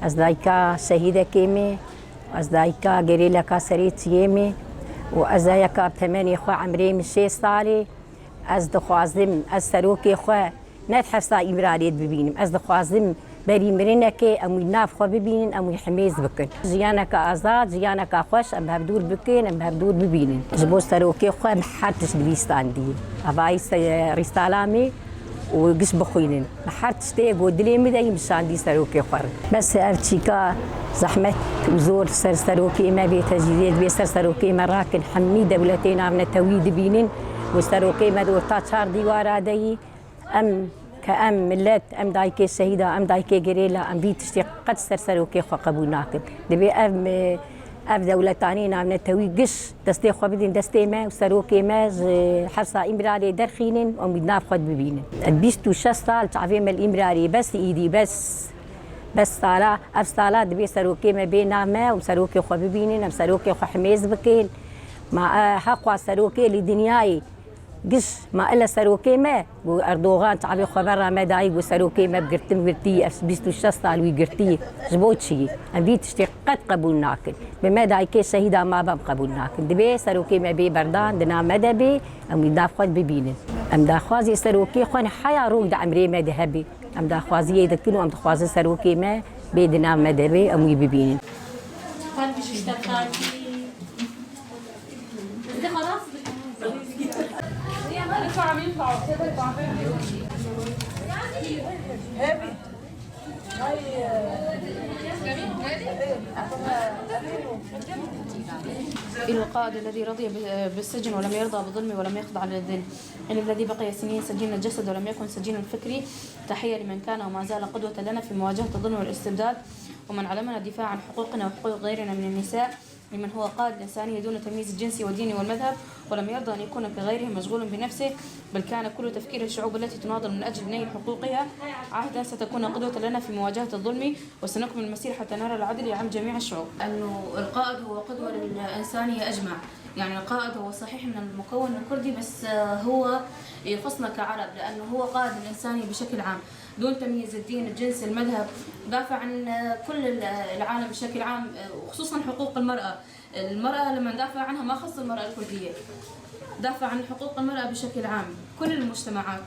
Ez dayika şehîdekê me, ez dayika gerîleka serê çiyê me û ez dayika bi temenê xwe emrê min şêst salê. Ez dixwazim ez serokê xwe ne di hefsa Îmraliyê de bibînim. Ez dixwazim berî mirinekê em wî nav xwe bibînin, em wî himêz bikin. Jiyaneke azad, jiyaneke xweş em bi hev dûr bikin, em bi hev dûr bibînin. Ji bo serokê xwe em her tişt nivîsandiye. Avayî rîstala me û giş bixwînin. Bi her tiştê ku dilê min de yî min şandî serokê xwe re. Bes ev çîka zehmet û zor ser serokê me vê tecrîdê divê ser serokê me rakin. Hemî dewletê navnetewî dibînin û serokê me di orta çar dîwara de yî. Em ke em milet, em dayikê şehîda, em dayikê gerîla em vî tiştê qet ser serokê xwe qebûl nakin. Divê ev ev dewletanê navnetewî giş destê xwe bidin destê me û serokê me ji hefsa Îmralê derxînin û em wî di nav xwe de bibînin. 26 sal çavê me li Îmralê bes îdî bes bes sala ev sala divê serokê me bê nav me û serokê xwe bibînin em serokê xwe himêz bikin. Ma heqa serokê li dinyayê giş ma ila serokê me got Erdogan çavê xwe vera me dayî got serokê me bi girtin girtî ev 26 sal wî girtî ji bo çi em vî tiştê qet qebûl nakin. Bi me dayikê şehîda ma be em qebûl nakin. Divê serokê me bê berdan di nav me de bê em wî nav xwe bibînin. Em daxwazê serokê xwe ne heya roj di emrê me de hebê. Em daxwaziyê dikin û em dixwazin serokê me bê di nav me de bê em wî bibînin. إلى القائد الذي رضي بالسجن ولم يرضى بظلم ولم يخضع للذل، إلى الذي بقي سنين سجين الجسد ولم يكن سجين الفكري. تحية لمن كان وما زال قدوة لنا في مواجهة الظلم والاستبداد، ومن علمنا الدفاع عن حقوقنا وحقوق غيرنا من النساء، لمن هو قائد الإنسانية دون تمييز الجنسي والديني والمذهب، ولم يرضى أن يكون كغيره مشغول بنفسه، بل كان كل تفكير الشعوب التي تناضل من أجل نيل حقوقها. عهدا ستكون قدوة لنا في مواجهة الظلم، وسنكمل المسير حتى نرى العدل يعم جميع الشعوب. أنه القائد هو قدوة للإنسانية أجمع، يعني القائد هو صحيح من المكون الكردي، بس هو يخصنا كعرب لأنه هو قائد الإنسانية بشكل عام دون تمييز الدين، الجنس، المذهب. دافع عن كل العالم بشكل عام، وخصوصا حقوق المرأة. المرأة لما دافع عنها ما خص المرأة الكردية، دافع عن حقوق المرأة بشكل عام كل المجتمعات.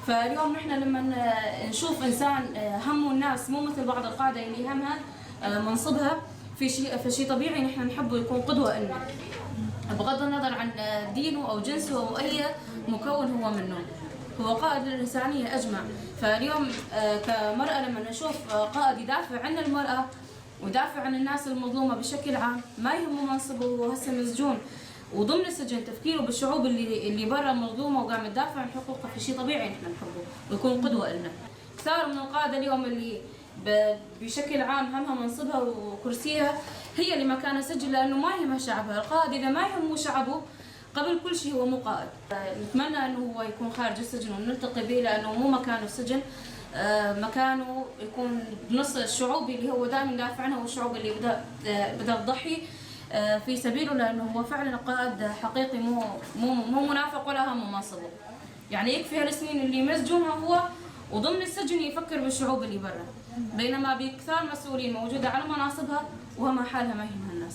فاليوم نحن لما نشوف إنسان همه الناس، مو مثل بعض القادة اللي همها منصبها، في شيء طبيعي نحن نحبه يكون قدوة لنا بغض النظر عن دينه أو جنسه أو أي مكون هو منه، هو قائد للإنسانية أجمع. فاليوم كمرأة لما نشوف قائد يدافع عن المرأة ودافع عن الناس المظلومة بشكل عام، ما يهمه منصبه، وهو هسه مسجون وضمن السجن تفكيره بالشعوب اللي برا مظلومة وقام تدافع عن حقوقها، في شيء طبيعي نحن نحبه ويكون قدوة لنا. كثار من القادة اليوم اللي بشكل عام همها منصبها وكرسيها هي اللي مكانها سجن، لأنه ما يهمها شعبها. القائد إذا ما يهمه شعبه قبل كل شيء هو مو قائد. نتمنى أنه هو يكون خارج السجن ونلتقي به، لأنه مو مكانه السجن، مكانه يكون بنص الشعوب اللي هو دائما يدافع عنها، والشعوب اللي بدأ تضحي في سبيله، لأنه هو فعلا قائد حقيقي، مو منافق ولا همه منصبه. يعني يكفي هالسنين اللي مسجونها هو وضمن السجن يفكر بالشعوب اللي برا، بينما بكثار مسؤولين موجودة على مناصبها وهم حالها ما يهمها الناس.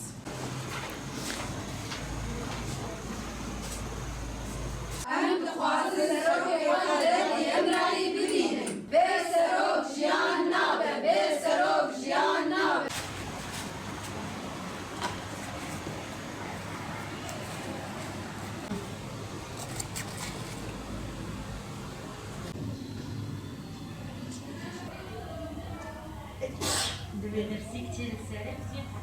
ميرسي كثير.